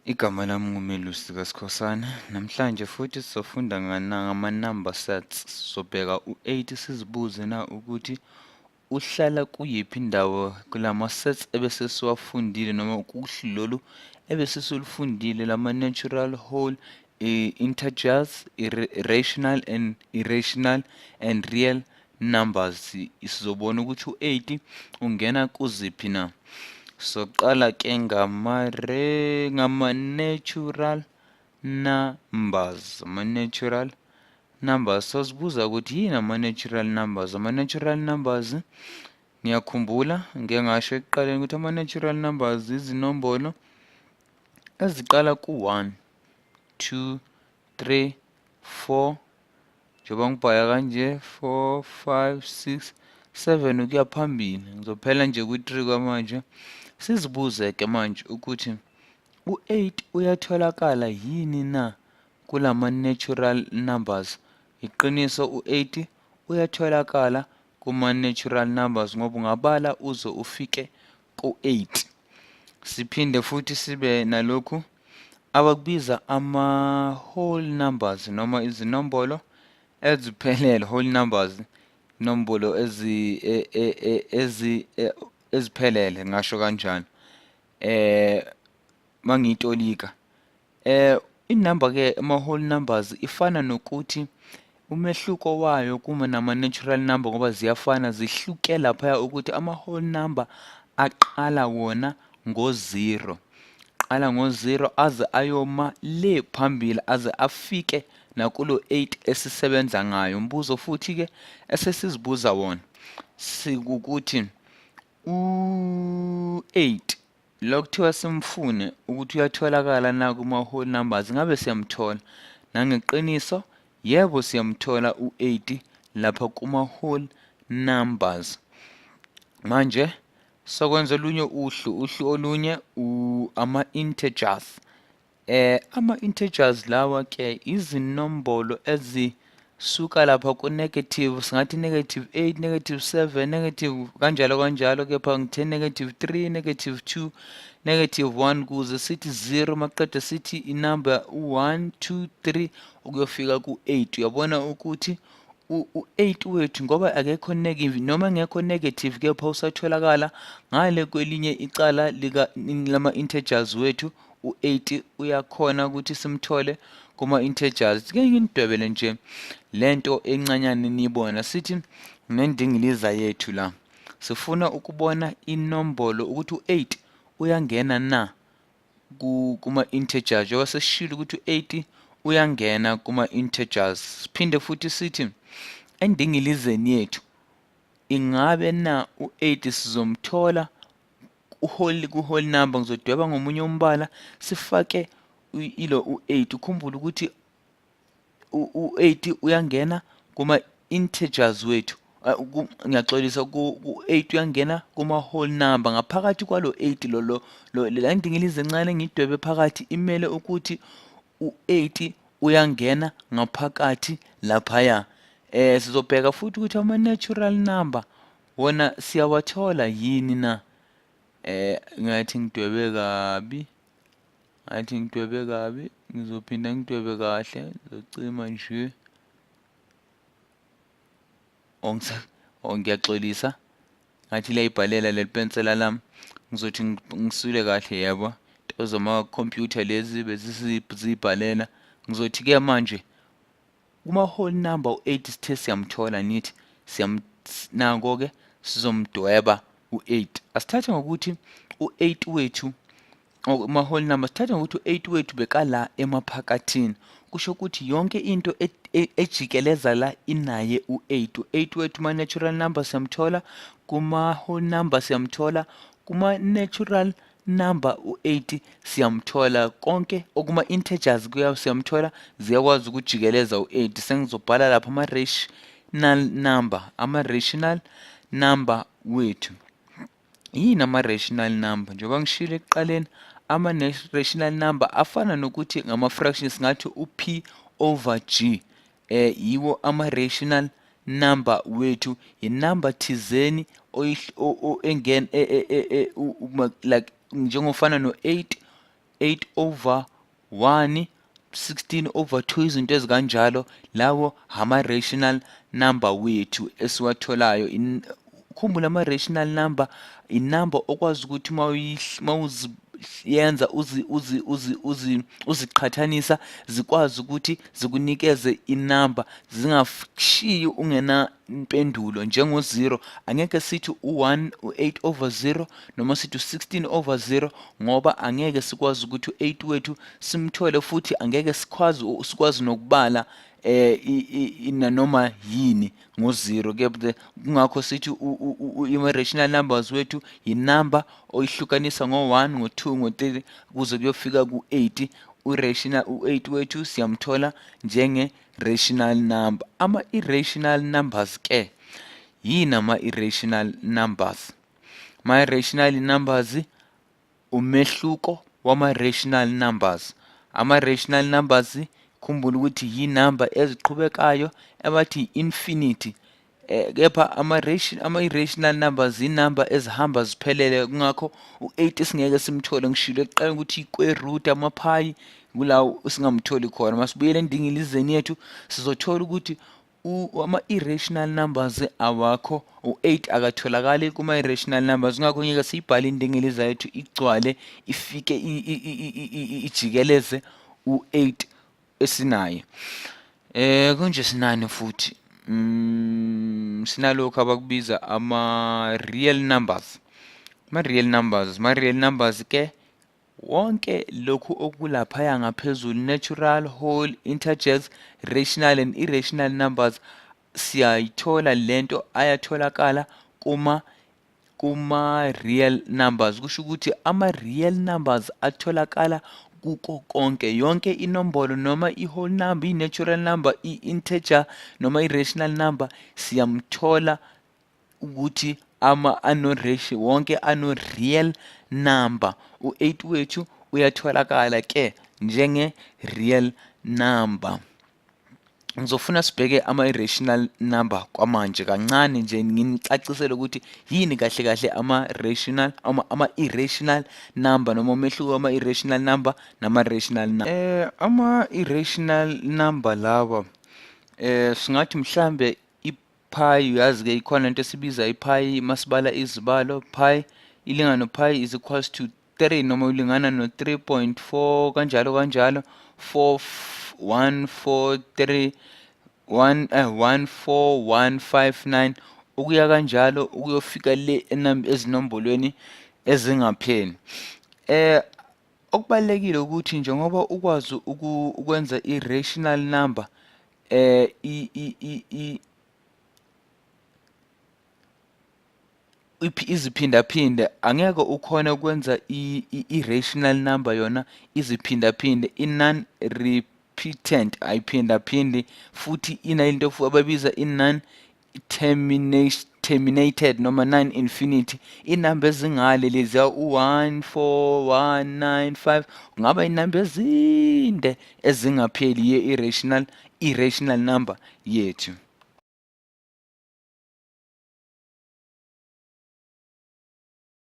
Igama lami nguMelusi kaSkhosana. Namhlanje futhi sizofunda ngama-number sets. Sizobheka u-8, sizibuze na ukuthi uhlala kuyiphi indawo kulama sets ebese siwafundile noma kuhlu lolu ebese silufundile lama-natural, whole, integers, rational and irrational and real numbers. Sizobona ukuthi u-8 ungena kuziphi na. Soqala ke ngama-natural numbers. Ama-natural numbers, sozibuza ukuthi yini ama-natural numbers. Ama-natural numbers, ngiyakhumbula ngike ngasho ekuqaleni ukuthi ama-natural numbers izinombolo eziqala ku-1, 2, 3, 4, njengoba ngibhala kanje, 4, 5, 6, 7 ukuya phambili. Ngizophela nje kwi-3 kwamanje. Sizibuze ke manje ukuthi u-8 uyatholakala yini na kulama natural numbers. Iqiniso, u-8 uyatholakala kuma natural numbers ngoba ungabala uze ufike ku-8. Siphinde futhi sibe nalokhu abakubiza ama-whole numbers noma izinombolo eziphelele, whole numbers, inombolo ezi e, e, e, ezi eziphelele, ngasho kanjalo mangiyitolika. Inamba ke ama whole numbers ifana nokuthi umehluko wayo kuma nama natural number, ngoba ziyafana, zihluke lapha ukuthi ama whole number aqala wona ngo-0, qala ngo-0 aze ayoma le phambili, aze afike nakulo 8 esisebenza ngayo. Umbuzo futhi ke esesizibuza wona sikukuthi u-8 lo kuthiwa simfune ukuthi uyatholakala na kuma-whole numbers, ngabe siyamthola? Nangeqiniso, yebo, siyamthola u-8 lapha kuma-whole numbers. Manje sokwenza olunye uhlu olunye, ama-integers. Ama-integers lawa ke izinombolo ezisuka lapha ku-negative, singathi negative 8, negative 7, negative kanjalo kanjalo, kepha ngithe negative 3, negative 2, negative 1, kuze sithi 0, maqeda sithi inamba u-1, 2, 3 ukuyofika ku-8. Uyabona ukuthi u-8 wethu, ngoba akekho negative noma engekho negative, kepha usatholakala ngale kwelinye icala lika lama-integers wethu. U-8 uyakhona ukuthi simthole kuma-integers. Ke nginidwebele nje lento encanyane niyibona. Sithi nendingiliza yethu la, sifuna ukubona inombolo ukuthi u-8 uyangena na kuma-integers, njengoba sesishilo ukuthi u-8 uyangena kuma-integers. Siphinde futhi sithi endingilizeni yethu, ingabe na u-8 sizomthola ku-whole number? Ngizodweba ngomunye umbala, sifake ilo u-8. Ukhumbule ukuthi u-8 uyangena kuma-integers wethu, ngiyaxolisa, ku-8 uyangena kuma-whole number. Ngaphakathi kwalo 8 lo la ndingilizi encane engiyidwebe phakathi imele ukuthi u-8 uyangena ngaphakathi laphaya. Sizobheka futhi ukuthi ama-natural number wona siyawathola yini na. Ngathi ngidwebe kabi, ngathi ngidwebe kabi, ngizophinda ngidwebe kahle, ngizocima nje. Oh, ngiyaxolisa, ngathi liyayibhalela leli pensela lami. Ngizothi ngisule kahle, yebo, into zama-computer lezi bezizibhalela. Ngizothi-ke manje kuma-whole number u-8 sithe siyamthola, nithi siyam nako-ke sizomdweba u-8. Asithathe ngokuthi u-8 wethu kuma-whole number, sithathe ngokuthi u-8 wethu bekala emaphakathini, kusho ukuthi yonke into ejikeleza la inaye u-8. U-8 wethu kuma-natural number siyamthola, kuma-whole number siyamthola, kuma-natural number u-8 siyamthola, konke okuma-integers kuya siyamthola, ziyakwazi ukujikeleza u-8. Sengizobhala lapha ama-rational number. Ama-rational number wethu yini ama-rational number? Njengoba ngishilo ekuqaleni, ama-rational number afana nokuthi ngama-fractions, singathi u-p over g, yiwo ama-rational number wethu, inamba thizeni engena like njengofana no-8, 8 over 1, 16 over 2, izinto ezikanjalo. Lawo ama-rational number wethu esiwatholayo. Khumbula, ama-rational number inamba okwazi ukuthi mawuziyenza uziqhathanisa zikwazi ukuthi zikunikeze inamba, zingashiyi ungena impendulo. Njengo-0, angeke sithi u-1, u-8 over 0 noma sithi u-16 over 0, ngoba angeke sikwazi ukuthi u-8 wethu simthole, futhi angeke sikwazi nokubala nanoma yini ngo-0. Kepha kungakho sithi i-rational numbers wethu yinamba oyihlukanisa ngo-1, ngo-2, ngo-3 kuze kuyofika ku-8. U-rational u-8 wethu siyamthola njenge-rational number. Ama-irrational numbers ke yini? Ama-irrational numbers, ama-irrational numbers, umehluko wama-rational numbers. Ama-rational numbers, khumbula ukuthi yinamba eziqhubekayo abathi infinity, kepha ama-irrational numbers inamba ezihamba ziphelele. Kungakho u-8 singeke simthole. Ngishilo ekuqaleni ukuthi i-square root, amaphayi, kula singamtholi khona. Masibuyele endingilizeni yethu, sizothola ukuthi ama-irrational numbers awakho. U-8 akatholakali kuma-irrational numbers. Ngakho ngeke siyibhale indingiliza yethu igcwale, ifike ijikeleze u-8 esinaye. Konje sinani futhi? Sinalokhu abakubiza ama-real numbers. Ama-real numbers, ama-real numbers ke wonke lokhu okulaphaya ngaphezulu, natural, whole, integers, rational and irrational numbers, siyayithola lento, ayatholakala kuma real numbers. Kusho ukuthi ama real numbers atholakala kuko konke, yonke inombolo, noma i-whole number, i-natural number, i-integer noma i-rational number, siyamthola ukuthi ama ano ratio wonke ano real number. U8 wethu uyatholakala ke njenge real number. Ngizofuna sibheke ama-irrational number kwamanje kancane nje, nginicacisele ukuthi yini kahle kahle ama-rational, ama-irrational number, noma umehluko wama-irrational number nama-rational number. Ama-irrational number lawa, singathi mhlambe i-pi. Uyazi ke ikhona into esibiza i-pi masibala izibalo. Pi ilingana, pi is equals to 3 noma ulingana no 3.4 kanjalo kanjalo, 4 1 4 3 1 1 4 1 5 9 ukuya kanjalo ukuyofika le ezinombolweni ezingapheli. Okubalulekile ukuthi njengoba ukwazi ukwenza i-rational number i i i iziphindaphinde, angeke ukhone ukwenza i-irrational number yona iziphindaphinde. I-non repeatant ayiphindaphindi, futhi inento ababiza i-non terminated noma non infinity. Inamba ezingale leziya u-1 4 1 9 5 kungaba inamba ezinde ezingapheli ye-irrational, irrational number yethu.